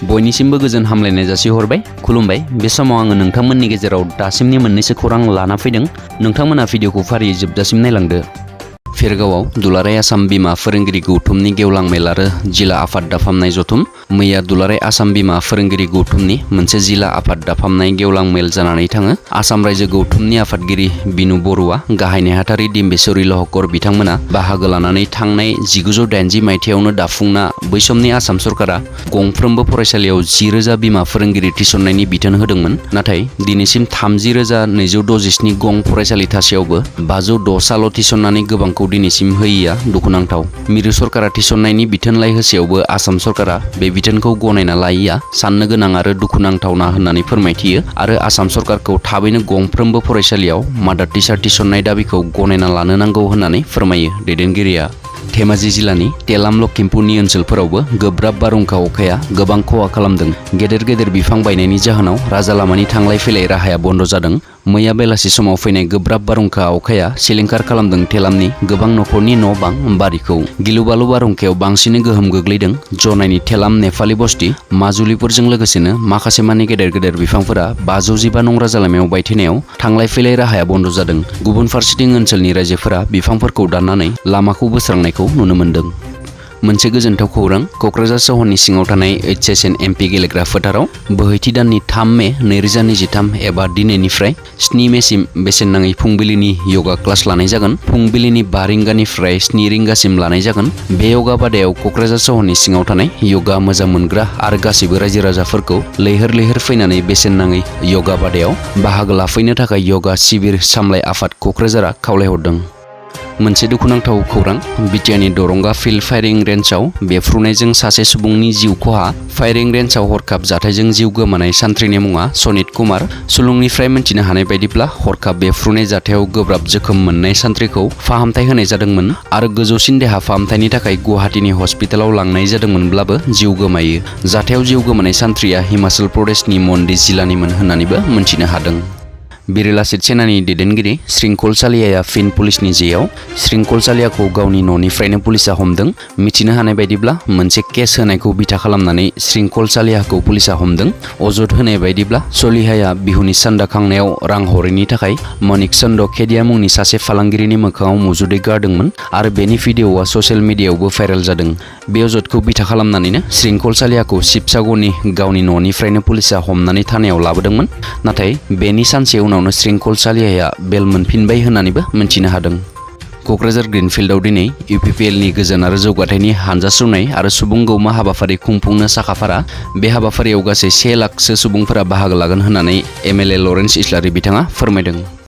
बयनिसिमबो गोजोन हामलायनाय जासिहरबाय खुलुमबाय बे समाव आङो नोंथांमोननि गेजेराव दासिमनि मोननैसो खौरां लाना फैदों नोंथांमोना भिडिअखौ फारियै जोबजासिम नायलांदो फेरगावआव दुलाराय आसाम बिमा फोरोंगिरि गौथुमनि गेवलां मेल आरो जिल्ला आफाद दाफामनाय जथुम मैया दुलाराय आसाम बिमा फोरोंगिरि गौथुमनि मोनसे जिल्ला आफाद दाफामनाय गेवलां मेल जानानै थाङो आसाम रायजो गौथुमनि आफादगिरि बिनु बरुवा गाहाय नेहाथारि डिम्बेश्वरी लहकर बिथांमोना बाहागो लानानै थांनाय 1980 मायथाइयावनो दाफुंना बै समनि आसाम सरकारा गंफ्रोमबो फरायसालियाव 10,000 बिमा फोरोंगिरि थिसननायनि बिथोन होदोंमोन नाथाय दिनैसिम 30,267 गं फरायसालि थासेयावबो 506 साल' थिसननानै गोबांखौ दिनैसिम होयैया दुखुनांथाव मिरु सरकारा थिसननायनि बिथोनलाय होसेयावबो आसाम सरकारा बे बिथोनखौ गनायना लायैया साननो गोनां आरो दुखुनांथावना होननानै फोरमायथियो आरो आसाम सरकारखौ थाबैनो गंफ्रोमबो फरायसालियाव मादार टिचार थिसननाय दाबिखौ गनायना लानो नांगौ होननानै फोरमायो दैदेनगिरिया धेमाजि जिल्लानि तेलाम लखिमपुरनि ओनसोलफोरावबो गोब्राब बारहुंखा अखाया गोबां खहा खालामदों गेदेर गेदेर बिफां बायनायनि जाहोनाव राजा लामानि थांलाय फैलाय राहाया बन्द जादों मैया बेलासि समाव फैनाय गोब्राब बारहुंखा अखाया सिलिंखार खालामदों तेलामनि गोबां नखरनि न' बां बारिखौ गिलु बालु बारहुंखायाव बांसिनै गोहोम गोग्लैदों जनायनि तेलाम नेपालि बस्ति माजुलिफोरजों लोगोसेनो माखासे मानि गेदेर गेदेर बिफांफोरा 515 नं राजा लामायाव बायथेनायाव थांलाय फैलाय राहाया बन्द जादों गुबुन फारसेथिं ओनसोलनि रायजोफोरा बिफांफोरखौ दाननानै लामाखौ बोस्रांनायखौ नुनो मोन्दों मोनसे गोजोनथाव खौरां क'क्राझार सोहोरनि सिङाव थानाय HSN MP गेलेग्रा फोथाराव बोहैथि दाननि 3 मे 2023 एबा दिनैनिफ्राय 7 मेसिम बेसेन नाङै फुंबिलिनि योगा क्लास लानाय जागोन फुंबिलिनि 5 रिंगानिफ्राय 7 रिंगासिम लानाय जागोन बे योगा बादायाव क'क्राझार सोहोरनि सिङाव थानाय योगा मोजां मोनग्रा आरो गासैबो रायजो राजाफोरखौ लैहोर लैहोर फैनानै बेसेन नाङै योगा बादायाव बाहागो लाफैनो थाखाय योगा शिबिर सामलाय आफाद क'क्राझारा खावलायहरदों मोनसे दुखुनांथाव खौरां बिटिआरनि दरंगा फिल्ड फायरिं रेन्जआव बेफ्रुनायजों सासे सुबुंनि जिउ खहा फायरिं रेन्जआव हरखाब जाथायजों जिउ गोमानाय सान्थ्रिनि मुङा सनित कुमार सुलुंनिफ्राय मिन्थिनो हानाय बायदिब्ला हरखाब बेफ्रुनाय जाथायाव गोब्राब जोखोम मोननाय सान्थ्रिखौ फाहामथाय होनाय जादोंमोन आरो गोजौसिन देहा फाहामथायनि थाखाय गुवाहाटीनि हस्पिटालाव लांनाय जादोंमोनब्लाबो जिउ गोमायो जाथायाव जिउ गोमानाय सान्थ्रिया हिमाचल प्रदेशनि मन्डि जिल्लानिमोन होननानैबो मिन्थिनो हादों बिरलासित सेनानि दैदेनगिरि श्रृंखल सालियाया फिन पुलिसनि जेयाव श्रृंखल सालियाखौ गावनि न'निफ्रायनो पुलिसा हमदों मिथिनो हानाय बायदिब्ला मोनसे केस होनायखौ बिथा खालामनानै श्रृंखल सालियाखौ पुलिसा हमदों अजद होनाय बायदिब्ला सलिहाया बिहुनि सान्दा खांनायाव रां हरैनि थाखाय मनिक चन्द्र खेदिया मुंनि सासे फालांगिरिनि मोखाङाव मुजुदै गारदोंमोन आरो बेनि भिडिअ'आ ससियेल मिडियायावबो भाइरेल जादों बे अजदखौ बिथा खालामनानैनो श्रृंखल सालियाखौ शिबसागरनि गावनि न'निफ्रायनो पुलिसा हमनानै थानायाव लाबोदोंमोन नाथाय बेनि सानसे उनाव श्रृंखल सालियाया बेल मोनफिनबाय होननानैबो मिन्थिनो हादों क'क्राझार ग्रीनफिल्डआव दिनै UPPLनि गोजोन आरो जौगाथायनि हानजा सुरनाय आरो सुबुं गौमा हाबाफारि खुंफुंनो साखाफारा बे हाबाफारियाव गासै 1 लाखसो सुबुंफोरा बाहागो लागोन होननानै MLA लरेन्स इस्लारि बिथाङा फोरमायदों